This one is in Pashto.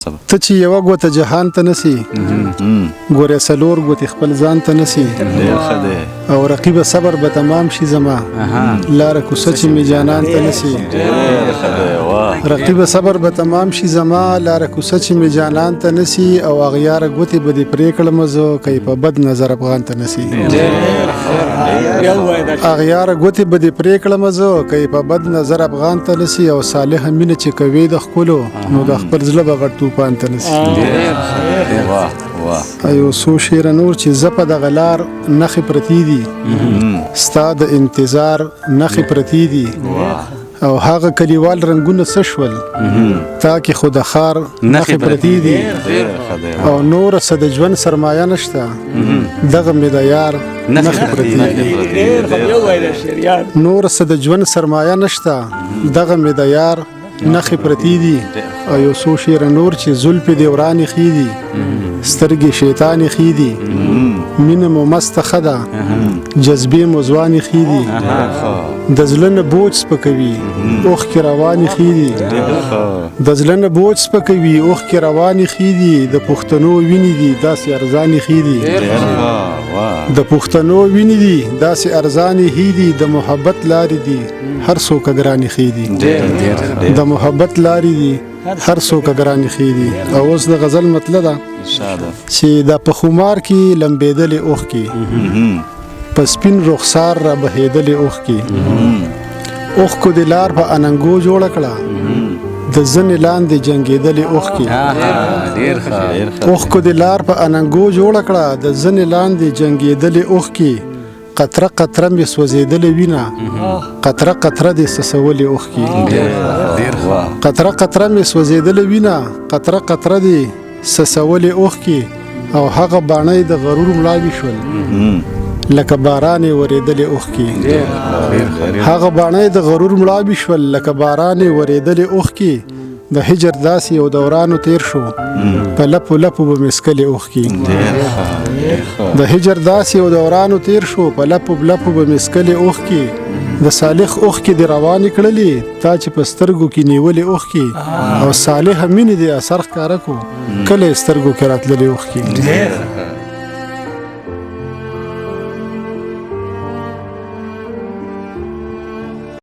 ته چې یوه ګوته جهان ته نسی، ګورې څلور ګوتې خپل ځان ته نسی. ډېر ښه دی. او رقیبه صبر به تمام شي زما، لاره کوڅه چې مې جانان ته نسی. ډېر ښه دی، واه. رقیبه صبر به تمام شي زما، لاره کوڅه چې مې جانان ته نسی. او اغیاره ګوتې به دې پرې کړم زه، که یې په بد نظر افغان ته نسی. اغیاره ګوتې به دې پرې کړم زه، که یې په بد نظر افغان ته نسی. او صالح مینه چې کوي د ښکلو، نو د خپل زړه به غټ توپان ته نسی. واه واه. یو څو شعره نور چې زه په دغه لار نښې پرتې دي، ستا د انتظار نښې پرتې دي. او هغه کلیوال رنګونه څه شول، تا کې خو د ښار نښې پرتې دي. ډېر ښه دی. او نور څه د ژوند سرمایه نشته، دغه مې د یار نښې پرتې دي. نور څه د ژوند سرمایه نشته، دغه مې د یار نښې پرتې دي. او یو څو شعره نور چې زلفې دې ورانې ښې دي، سترګې شیطانې ښې دي، مینه مو مسته ښه ده، جذبې مو ځوانې ښې دي، د زړه نه بوج سپکوي اوښکې روانې ښې دي، د زړه نه بوج سپکوي اوښکې روانې ښې دي، د پښتنو وینې دي داسې ارزانې ښې دي، د پښتنو وینې دي داسې ارزانې ښې دي، د محبت لارې دي هر څوک ګرانې ښې دي، د محبت لارې دي هر څوک ګرانې ښې دي. او اوس د غزل مطلع ده چې دا په خمار کې لمبېدلې اوښکې، په سپین رخسار را بهېدلې اوښکې، اوښکو د لار په اننګو جوړه کړه، د زنې لاندې جنګېدلې اوښکې، اوښکو د لار په اننګو جوړه کړه، د زنې لاندې جنګېدلې اوښکې، قطره قطره مې سوځېدلې وینه، قطره قطره دې سسولې اوښکې، قطره قطره مې سوځېدلې وینه، قطره قطره دې سسولې اوښکې. او هغه باڼه د غرور مړاوي شول لکه باران یې ورېدلې اوښکې، هغه باڼه د غرور مړاوي شول لکه باران یې ورېدلې اوښکې، د هجر داسې یو دورانو تیر شو، په لپو لپو به مې څکلې اوښکې، د هجر داسې یو دورانو تیر شو، په لپو لپو به مې څکلې اوښکې، د صالح اوښکې دې روانې کړلې، تا چې په سترګو کې نیولې اوښکې، او صالح مینې دې اثر ښکاره کو، کله یې سترګو کې راتللې اوښکې.